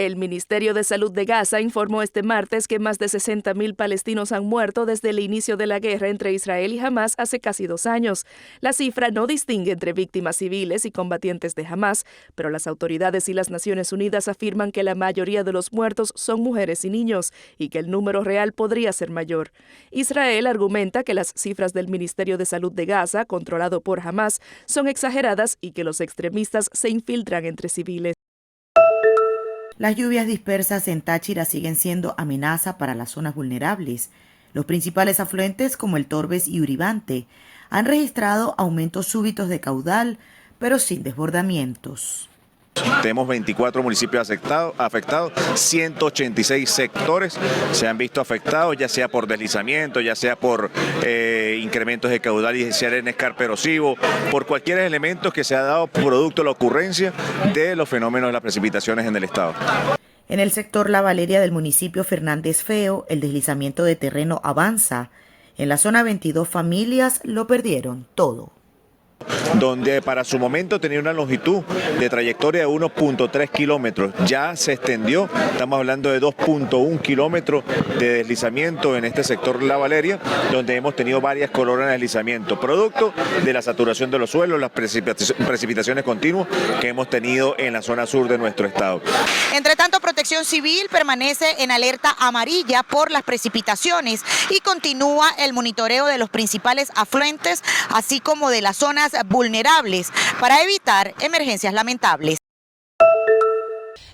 El Ministerio de Salud de Gaza informó este martes que más de 60.000 palestinos han muerto desde el inicio de la guerra entre Israel y Hamas hace casi 2 años. La cifra no distingue entre víctimas civiles y combatientes de Hamas, pero las autoridades y las Naciones Unidas afirman que la mayoría de los muertos son mujeres y niños y que el número real podría ser mayor. Israel argumenta que las cifras del Ministerio de Salud de Gaza, controlado por Hamas, son exageradas y que los extremistas se infiltran entre civiles. Las lluvias dispersas en Táchira siguen siendo amenaza para las zonas vulnerables. Los principales afluentes, como el Torbes y Uribante, han registrado aumentos súbitos de caudal, pero sin desbordamientos. Tenemos 24 municipios afectados, 186 sectores se han visto afectados, ya sea por deslizamiento, ya sea por incrementos de caudal y sea en escarpe erosivo, por cualquier elemento que se ha dado producto de la ocurrencia de los fenómenos de las precipitaciones en el estado. En el sector La Valeria del municipio Fernández Feo, el deslizamiento de terreno avanza. En la zona, 22 familias lo perdieron todo. Donde para su momento tenía una longitud de trayectoria de 1.3 kilómetros. Ya se extendió, estamos hablando de 2.1 kilómetros de deslizamiento en este sector La Valeria, donde hemos tenido varias colonias de deslizamiento, producto de la saturación de los suelos, las precipitaciones continuas que hemos tenido en la zona sur de nuestro estado. Entre tanto, Protección Civil permanece en alerta amarilla por las precipitaciones y continúa el monitoreo de los principales afluentes, así como de las zonas vulnerables, para evitar emergencias lamentables.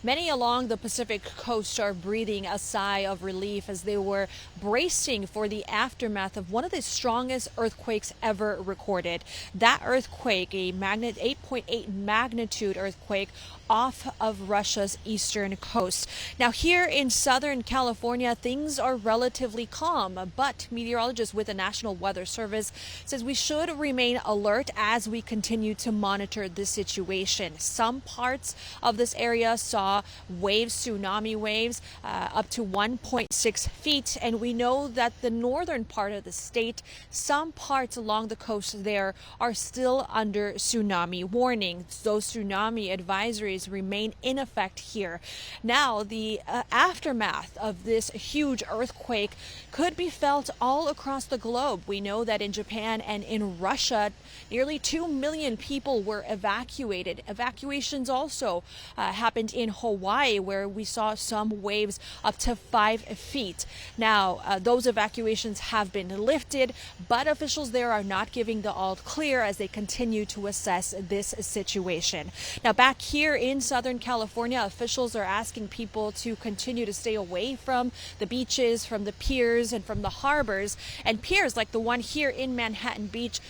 Many along the Pacific coast are breathing a sigh of relief as they were bracing for the aftermath of one of the strongest earthquakes ever recorded. That earthquake, a 8.8 magnitude earthquake off of Russia's eastern coast. Now, here in Southern California, things are relatively calm, but meteorologists with the National Weather Service says we should remain alert as we continue to monitor the situation. Some parts of this area saw waves, tsunami waves, up to 1.6 feet, and we know that the northern part of the state, some parts along the coast there are still under tsunami warning. Those tsunami advisories remain in effect here. Now, the aftermath of this huge earthquake could be felt all across the globe. We know that in Japan and in Russia, nearly 2 million people were evacuated. Evacuations also happened in Hawaii, where we saw some waves up to 5 feet. Now, those evacuations have been lifted, but officials there are not giving the all clear as they continue to assess this situation. Now, back here in Southern California, officials are asking people to continue to stay away from the beaches, from the piers, and from the harbors. And piers like the one here in Manhattan Beach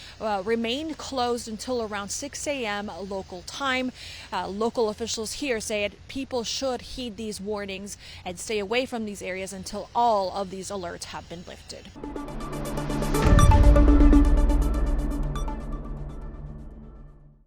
remain closed until around 6 a.m. local time. Local officials here say people should heed these warnings and stay away from these areas until all of these alerts have been lifted.